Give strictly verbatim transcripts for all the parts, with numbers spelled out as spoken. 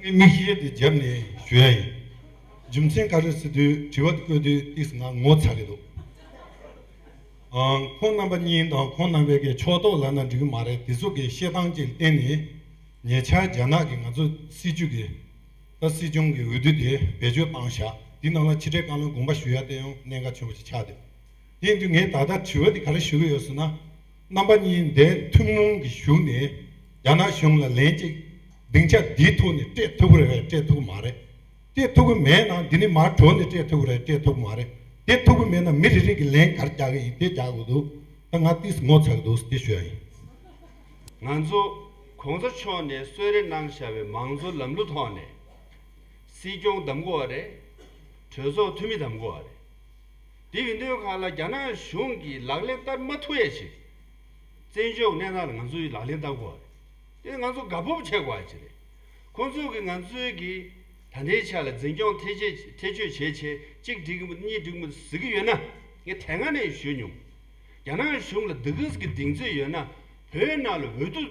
ངས་མིག་ཤེལ་དེ་བརྒྱབ་ནས་ཞུ་ཡ་ཡིན། རྒྱུ་མཚན་ག་རེ་ཟེར་དུས་དྲི་བ་དེ་བཀོད་དུས་ཏིས་ང་ངོ་ཚ་གི་འདུག་ཨང་། ཁོང་རྣམ་པ་གཉིས་དང་ཁོང་རྣམ་པའི་གི་ཕྱོགས་གཏོགས་ལབ་ན་འགྲིག་གི་མ་རེད། དེ་ཚོ་གི་བཤད་སྟངས་ཅིག་བརྟེན་ནས་ཉེ་ཆར་རྒྱ་ནག་གི་ང་ཚོ་སྲིད་བྱུས་ཀྱི་ད་སྲིད་སྐྱོང་གི་འོས་བསྡུ་དེ་བེད་སྤྱོད་བཏང་བཞག་དེ་ནང་ལ་ཕྱི་དྲིལ་བཀའ་བློན་དགོངས་པ་ཞུ་ཡ་དེ་ཡང་གནད་འགག་ཆེན་པོ་ཞིག་ཆགས་འདུག་དེ་ཡིན་དུས་ངས་ད་ལྟ་དྲི་བ་དེ་ག་རེ་ཞུ་གི་ཡོད་ཟེར་ན། རྣམ་པ་གཉིས་འདིར་ཐུན་མོང་གི་བཞུགས་ནས་རྒྱ་ནག་གཞུང་ལ་ལན་གཅིག་སྡིངས་ཆ་འདིའི་ཐོག་ནས་སྤྲད་ཐུབ་ཀྱི་རེད་པས། སྤྲད་ཐུབ་ཀྱི་མ་རེད། སྤྲད་ཐུབ་ཀྱི་མེད་ན་འདི་ནས་མར་འགྲོ་ནས་སྤྲད་ཐུབ་ཀྱི་རེད། སྤྲད་ཐུབ་ཀྱི་མ་རེད། སྤྲད་ཐུབ་ཀྱི་མེད་ན་མི་རེ་རེ་གིས་ལན་ག་རེ་རྒྱག་གི་ཡིན་དེ་རྒྱག་དགོས་འདུག་ད་ང་ཏིས་ངོ་ཚ་གི་འདུག་དེ་ཞུ་ཡ་ཡིན། ང་ཚོ་གོང་ས་མཆོག་ནས་གསོལ་རས་གནང་བཞག་པའི་མང་གཙོ་ལམ་ལུགས་ཐོག་ནས་སྲིད་སྐྱོང་བདམས་དགོས་པ་རེད། གྲོས་ཚོགས་འཐུས་མི་བདམས་དགོས་པ་རེད། དེ་ཡིན་དུས་གང་ལ་རྒྱ་ནག་གཞུང་གིས་ལག་ལེན་བསྟར་མ་ཐུབ་ཡ་ཞིག་བཙན་བྱོལ་གནས་སྟངས་ལ་ང་ཚོས་ལག་ལེན་བསྟར་དགོས་པ་རེད། དེ་ང་ཚོ་དགའ་སྤོབས་བྱེད་དགོས་པ་ཞིག་རེད། ཁོང་ཚོ་གིས་ང་ཚོའི་གི་ད་ལྟའི་ཆ་ལ་འཛིན་སྐྱོང་ཐེ་བྱེད་ཐེ་བྱུས་བྱས་བྱས་གཅིག་འགྲིག་གི་མི་གཉིས་འགྲིག་གི་མི་ཟེར་གི་ཡོད་ན། ངས་དེ་སྔ་ནས་ཞུས་མྱོང་། རྒྱ་ནག་གཞུང་ལ་འདི་ག་ཟིག་གི་གདེང་ཚོད་ཡོད་ན་བོད་ནང་ལ་འོས་བསྡུ་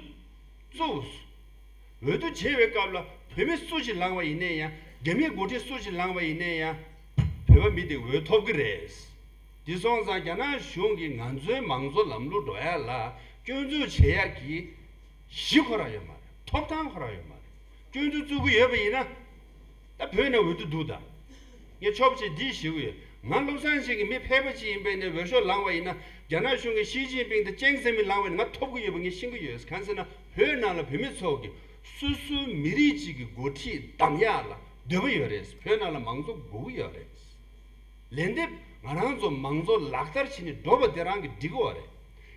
བཙུགས། འོས་བསྡུ་བྱེད་པའི་སྐབས་ལ་བོད་མི་སུ་ཞིག་ལངས་པ་ཡིན་ནའི་ཡང་། རྒྱ་མིའི་འགོ་ཁྲིད་སུ་ཞིག་ལངས་པ་ཡིན་ནའི་ཡང་། བོད་པ་མི་དེ་འོས་ཐོབ་གི་རེད། དེ་སོང་ཙང་རྒྱ་ནག་གཞུང་གིས་ང་ཚོའི་མང་གཙོ་ལམ་ལུགས་འགྲོ་ཡ་ལ་སྐྱོན་འཛུགས་བྱེད་ཡ་གི་གཞི་ཁོ་རང་ཡོད་མ་རེད། ཐོབ་ཐང་ཁོ་རང་ཡོད་མ་རེད། སྐྱོན་འཛུགས་བཙུགས་གི་ཡོད་པ་ཡིན་ན། ད་བོད་ནང་འོས་བསྡུ་འདུག་ད། ངས་ཆོབ་ཆེ་འདི་ཞུ་གི་ཡོད། ང་བློ་བཟང་ཞིག་གི་མི་ཕལ་པ་ཅིག་ཡིན་པས་ནས་འོས་ཤོག་ལངས་པ་ཡིན་ན། རྒྱ་ནག་གཞུང་གི་ཞི་ཅིན་ཕིང་དང་ཅང་ཙེ་མིན་ལངས་པ་ཡིན་ན་ང་ཐོབ་གི་ཡོད་པ་ངས་ཤེས་ཀྱི་ཡོད། གང་ཟེར་ན་བོད་ནང་ལ་བོད་མི་ཚོ་གི་སོ་སོའི་མི་རིགས་གཅིག་གི་འགོ་ཁྲིད་བདམས་ཡག་ལ་འདོད་པ་ཡོད་རེད། བོད་ནང་ལ་མང་གཙོ་དགོས་ཀྱི་ཡོད་རེད། ལན་འདེབས་ང་རང་ཚོ་མང་གཙོ་ལག་བསྟར་བྱས་ནས་འགྲོ་བ་དེ་རང་གི་འགྲིག་གི་ཡོད་རེད།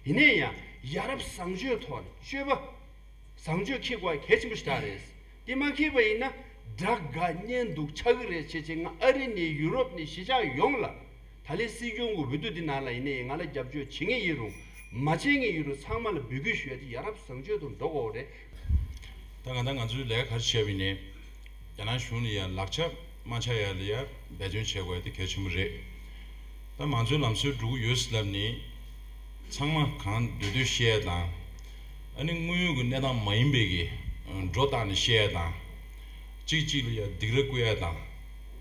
ཡིན་ནའི་ཡང་ཡ་རབས་བཟང་སྤྱོད་ཐོག་ནས་སྤྱོད་པ། བཟང་སྤྱོད་འཁྱེར་དགོས་གལ་ཆེན་པོ་ཞིག་རེད། དེ་མ་འཁྱེར་བ་ཡིན་ན་དགྲ་དགའ་གཉེན་སྡུག་ཆགས་ཀྱི་རེད། བྱས་བྱས་ང་ཨ་རི་ནས་ཡུ་རོབ་ནས་གཞིས་ཆགས་ཡོངས་ལ་ད་ལན་སྲིད་སྐྱོང་གི་འོས་བསྡུ་འདི་ནང་ལ་ཡིན་ནའི་ང་ལ་རྒྱབ་སྐྱོར་བྱེད་མཁན་ཡིན་རུང་མ་བྱེད་མཁན་ཡིན་རུང་ཚང་མ་ལ་འབོད་སྐུལ་ཞུ་ཡ་དེ་ཡ་རབས་བཟང་སྤྱོད་དུ་འགྲོ་དགོས་རེད། ད་གང་ལྟར་ང་ཚོའི་ལས་ཀ་ག་རེ་བྱས་པ་ཡིན་ནའི་རྒྱ་ནག་གཞུང་ལ་ཡ་ལག་ཆ་མ་འཆའ་ཡ་ལ་ཡ་འབད་བརྩོན་བྱེད་དགོས་ཡ་དེ་གལ་ཆེན་པོ་རེད། ད་མང་གཙོའི་ལམ་སྲོལ་འགྲོ་གི་ཡོད་ཟེར་ལབ་ནི། ཚང་མ་གང་འདོད་འདོད་བཤད་ཡ་དང་། ཨ་ནི་དངོས་ཡོད་ཀྱི་གནས་སྟངས་མ་ཡིན་པའི་གི་སྒྲོ་བཏགས་ནས་བཤད་ཡ་དང་། གཅིག་གཅིག་ལ་ཡ་སྡིགས་ར་བསྐུལ་ཡ་དང་།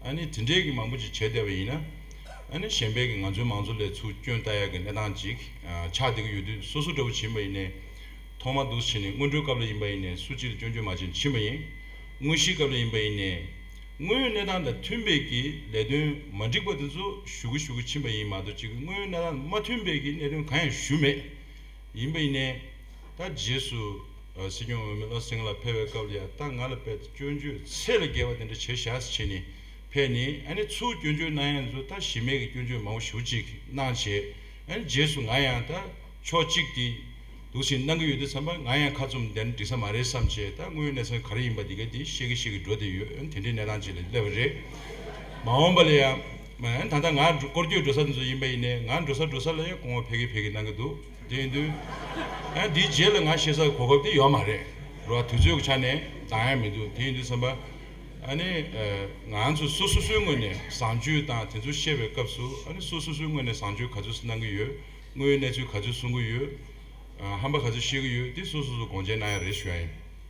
ཨ་ནི་དེ་འདྲའི་གི་མང་པོ་ཅིག་བྱས་བསྡད་པ་ཡིན་ན། ཨ་ནི་གཞན་པའི་གི་ང་ཚོའི་མང་གཙོ་ལ་ཚུར་སྐྱོན་བལྟ་ཡ་གི་གནས་སྟངས་ཅིག་ཆགས་བསྡད་ཀྱི་ཡོད་དུས་སོ་སོ་འདྲ་བོ་ཕྱིན་པ་ཡིན་ནའི། ཐོག་མ་འདུག་ཕྱིན་ནས་སྔོན་འགྲོའི་སྐབས་ལ་ཡིན་པ་ཡིན་ནའི་སུ་གཅིག་ལ་སྐྱོན་བརྗོད་མ་བྱས་ནས་ཕྱིན་པ་ཡིན། དངོས་གཞིའི་སྐབས་ལ་ཡིན་པ་ཡིན་ནའི། དངོས་ཡོད་གནས་སྟངས་དང་མཐུན་པའི་གི་ལས་དོན་མ་འགྲིག་པ་དེ་ཚོ་ཞུ་གི་ཞུ་གི་ཕྱིན་པ་ཡིན་མ་གཏོགས་གཅིག་གི་དངོས་ཡོད་གནས་སྟངས་མ་མཐུན་པའི་གི་གནད་དོན་གང་ཡང་ཞུ་མེད། ཡིན་པ་ཡིན་ནའི། ད་རྗེས་སུ་ཨ་སྲིད་སྐྱོང་འོས་མི་བློ་སེང་ལགས་ཕེབས་པའི་སྐབས་ལ་ཡ་ད་ང་ལ་དཔེ་སྐྱོན་བརྗོད་ཚད་ལས་བརྒལ་བ་དེ་འདྲ་བྱས་བཞག་ཟེར་བྱས་ནས་ཕེབས་ནས་ཨ་ནི་ཚུར་སྐྱོན་བརྗོད་གནང་ཡ་ཚོ་ད་གཞི་མེད་ཀྱི་སྐྱོན་བརྗོད་མང་པོ་ཞེ་པོ་ཅིག་གནང་བྱས་ཨ་ནི་རྗེས་སུ་ང་ཡང་ད་ཕྱོགས་གཅིག་དེ་འདུག་སེ་གནང་གི་ཡོད་དུས་ཙམ་པ་ང་ཡང་ཁ་བཙུམ་བསྡད་ན་འགྲིག་ས་མ་རེད་བསམ་བྱས་ད་དངོས་ཡོད་གནས་ཚུལ་ག་རེ་ཡིན་པ་དེ་ག་དེ་བཤད་ཀྱི་བཤད་ཀྱི་འགྲོ་བསྡད་ཡོད། ཨ་ནི་དེ་འདྲའི་གནས་སྟངས་ཅིག་ལ་སླེབས་པ་རེད། མ་འོངས་པ་ལ་ཡང་ཨ་ནི་ད་ལྟ་ང་འགྲོ་སྐོར་སྐྱོད་འགྲོ་ས་དེ་ཚོ་ཡིན་པ་ཡིན་ནའི་ང་འགྲོ་ས་འགྲོ་ས་ལ་ཡང་སྐུ་ངོ་ཕེབས་ཀྱི་ཕེབས་ཀྱི་གནང་གི་འདུག་དེ་ཡིན་དུས། ཨ་འདིའི་རྗེས་ལ་ང་བཤད་སའི་གོ་སྐབས་དེ་ཡོད་མ་རེད། རོ་དུས་ཚོད་ཀྱི་ཆ་ནས་འདང་ཡ་མི་འདུག་དེ་ཡིན་དུས་ཙམ་པ། ཨ་ནི། ང་ཚོ་སོ་སོ་སོའི་ངོས་ནས་བཟང་སྤྱོད་དང་དེ་ཚོ་བཤད་པའི་སྐབས་སུ་ཨ་ནི་སོ་སོ་སོའི་ངོས་ནས་བཟང་སྤྱོད་ག་ཚོད་གནང་གི་ཡོད། དངོས་ཡོད་གནས་ཚུལ་ག་ཚོད་གསུང་གི་ཡོད། ཧམ་པ་ག་ཚོད་བཤད་ཀྱི་ཡོད་དེ་སོ་སོ་སོ་དགོངས་འཆར་གནང་ཡ་རེད་ཞུ་ཡ་ཡིན།